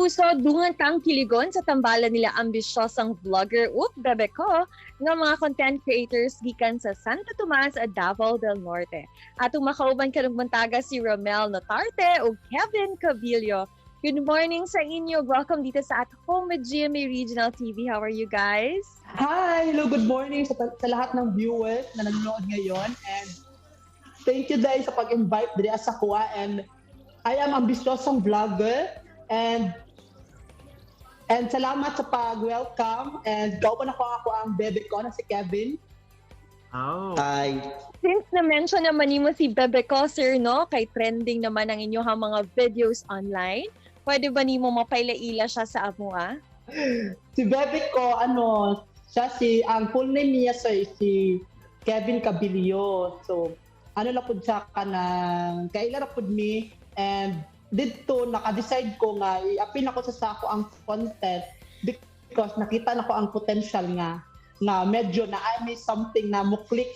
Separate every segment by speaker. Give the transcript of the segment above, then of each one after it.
Speaker 1: Kapuso, dungan tang kiligon sa tambalan nila ambisyosang vlogger ug bebe ko nga mga content creators gikan sa Santo Tomas at Davao del Norte. Atong makauban karong buntaga si Romel Notarte ug Kevin Cabillo. Good morning sa inyo. Welcome dito sa At Home with GMA Regional TV. How are you guys?
Speaker 2: Hi! Hello, good morning sa lahat ng viewers na nanonood ngayon. And thank you dahil sa pag-invite diri sa kuha. And I am ambisyosong vlogger. And salamat sa pag-welcome. And kauban ako ang bebe ko na si Kevin.
Speaker 3: Oh.
Speaker 4: Hi.
Speaker 1: Since na-mention naman nimo si Bebe ko, sir, no? Kay trending naman ang inyong mga videos online. Pwede ba nimo mapaila-ila siya sa amo, ah?
Speaker 2: Si bebe ko, ano, siya si, ang full name niya, sir, si Kevin Cabilio. So, ano na pud siya kanang, kaila ra pud mi, and didto naka-decide ko nga i-apil ako sa sako ang content because nakita na ko ang potential nga nga medyo na I may something na mo click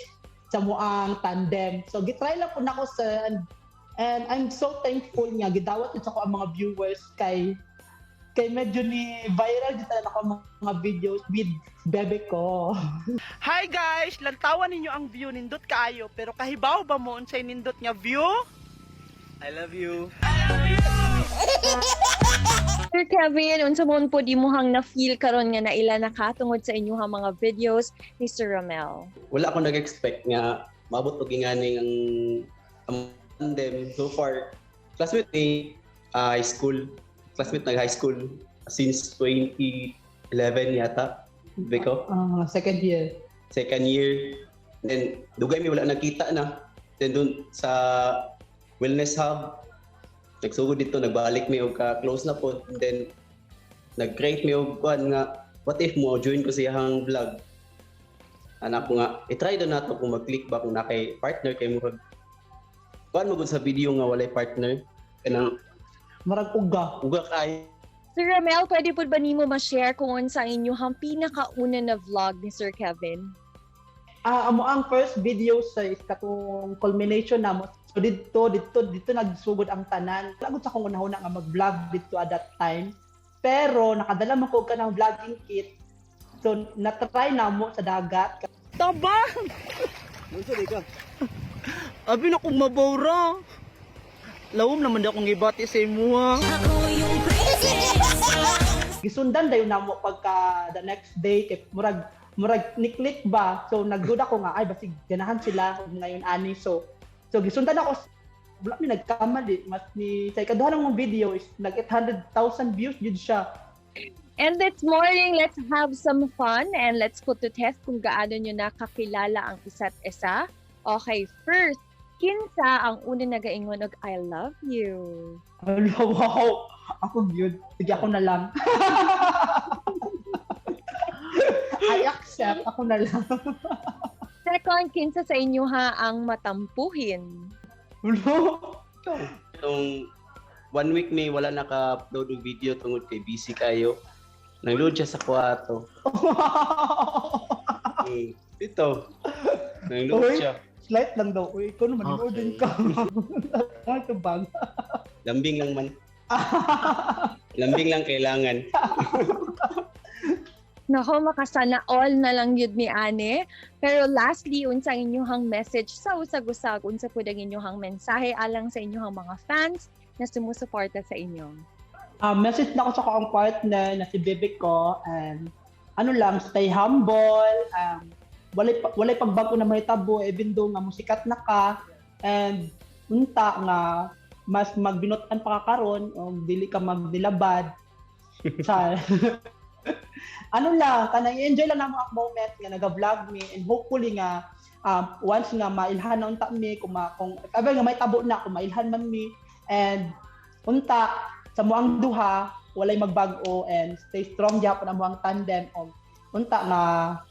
Speaker 2: sa muang tandem. So gitry lang po nako sa and I'm so thankful nga gidawat sa ko ang mga viewers kay kay medyo ni viral dito na ako ang mga videos with bebe ko.
Speaker 5: Hi guys! Lantawan ninyo ang view, nindot kaayo, pero kahibaw ba mo unsay nindot nga view?
Speaker 4: I love you.
Speaker 1: Sir Kevin, unsa man po di mo hang na-feel karon nga naila na ka tungod sa inyong mga videos ni Sir Romel?
Speaker 4: Wala ako nag-expect nga maabot og ingani ang tandem so far. Classmate ni high school. Classmate nag high school since 2011 yata. Biko.
Speaker 2: Second year.
Speaker 4: Second year. Then dugay mi wala nakita na. Then dun sa wellness hub nagsugod dito, nagbalik mi og ka close na po. And then nag-create mi og kuan nga what if mo join ko sa iyang vlog. Anak ko nga i-try do nato kung mag-click ba kung nakay partner kay murag kuan mo gud sa video nga walay partner kanang
Speaker 2: Marag uga.
Speaker 4: Uga kay.
Speaker 1: Sir Romel, pwede po ba nimo ma-share kung unsa ang inyong pinakauna na vlog ni Sir Kevin?
Speaker 2: Amo ang first video sa is katong culmination namo. So didto nagsugod ang tanan. Wala gud sa akong unahuna nga mag-vlog didto at that time. Pero nakadala man ko kanang vlogging kit. So na-try namo sa dagat.
Speaker 5: Tabang! Abi na kong mabawra. Lawom naman di akong gibati sa imuha.
Speaker 2: Gisundan dayon namo pagka the next day kay murag ni-click ba. So nagduda ko nga ay basig ganahan sila ngayon ani. So gisundan ako, wala mi nagkamali, mas ni sa ikaduha ng video is nag 800,000 views jud siya.
Speaker 1: And this morning, let's have some fun and let's put to test kung gaano nyo nakakilala ang isa't isa. Okay, first, kinsa ang una nagaingon og "I love you"?
Speaker 2: Hala, wow. Ako yun. Sige, ako na lang. I accept. Ako na lang.
Speaker 1: Second, kinsa sa inyo ha ang matampuhin?
Speaker 2: Hala.
Speaker 4: Itong one week may wala naka-upload og video tungod kay busy kayo. Nang-load siya sa kwarto. Dito. Nang-load
Speaker 2: Uy.
Speaker 4: siya.
Speaker 2: Slight lang daw. Uy, ikaw naman, okay. Ka. Ano bang?
Speaker 4: Lambing lang man. Lambing lang kailangan.
Speaker 1: Nako, makasana all na lang yun ni Ane. Pero lastly, unsa ang inyong message sa usag-usag, unsa pud ang inyong mensahe alang sa inyong mga fans na sumusuporta sa inyo?
Speaker 2: Message na ako sa akong partner na si bebe ko, and ano lang, stay humble, walay pagbago na mahitabo even though nga musikat na ka, and unta nga mas magbinutan pa ka karon o dili ka magdilabad. Sa ano lang, kanang i-enjoy lang namo ang moment nga naga-vlog mi, and hopefully nga once nga mailhan na unta mi, kung if ever nga may tabo na, kung mailhan man mi, and unta sa muang duha walay magbag-o and stay strong gyapon ang muang tandem, o unta nga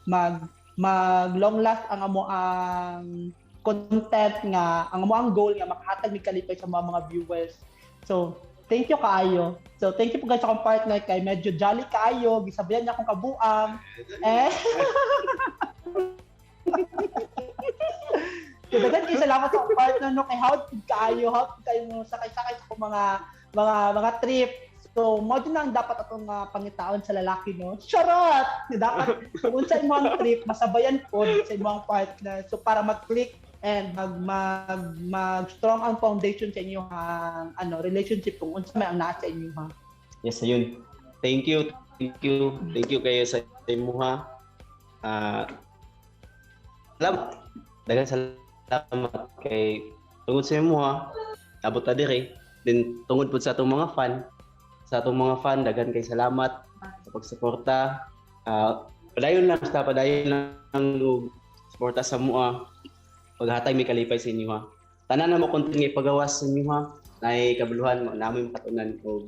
Speaker 2: mag long last ang amo ang content nga ang amo ang goal nga makahatag mig kalipay sa mga viewers. So thank you kaayo. So thank you po guys sa akong partner kay medyo jolly kaayo, gisabayan niya akong kabuang. Eh. So, daghan kay salamat sa akong partner no kay how kaayo, how kayo mo sakay-sakay sa akong mga trip. So, mao din na ang dapat atong pangitaon sa lalaki, no? Charot! Dapat, kung unsa imong trip, masabayan po sa imong partner. So, para mag-click and mag mag mag strong ang foundation sa inyong ano, relationship kung unsa may ang naa sa inyong ha.
Speaker 4: Yes, ayun. Thank you. Thank you. Thank you kayo sa imuha. Salamat. Daghang salamat kay tungod sa imuha abot ta diri. Then tungod pud sa atong mga fan, daghan kay salamat sa pagsuporta. Padayon lang, basta padayon lang og suporta sa mua. Paghatag mi kalipay sa inyo ha. Tanan na mo content nga ipagawas sa inyo ha. Nay kabuluhan mo namoy makatunan og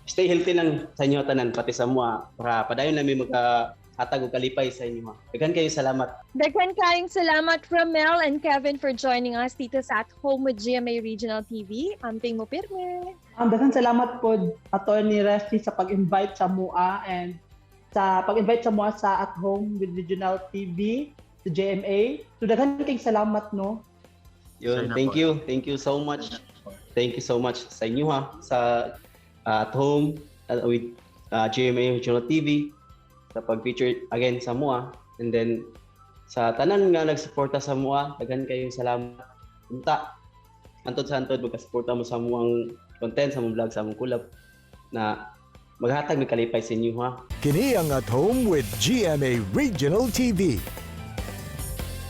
Speaker 4: stay healthy lang sa inyo tanan, pati sa mua, para padayon namin maghatag og kalipay sa inyo ha. Daghan kayo salamat.
Speaker 1: Daghan kayong salamat, Ramel and Kevin, for joining us dito sa At Home with GMA Regional TV. Amping mo pirme.
Speaker 2: Daghang salamat po, Attorney Resty, sa pag-invite sa MUA and sa pag-invite sa MUA sa At Home with Regional TV sa GMA. So daghan kayong salamat, no.
Speaker 4: Yun,
Speaker 3: Sana
Speaker 4: thank
Speaker 3: po.
Speaker 4: you. Thank you so much. Thank you so much sa inyo ha, sa At Home with GMA Regional TV sa pag-feature again sa MUA, and then sa tanan nga nagsuporta sa MUA, daghan kayong salamat. Unta antod sa antod magkasuporta mo sa muang content, sa mong vlog, sa mong collab na maghatag mig kalipay sa inyo ha.
Speaker 6: Kini ang At Home with GMA Regional TV.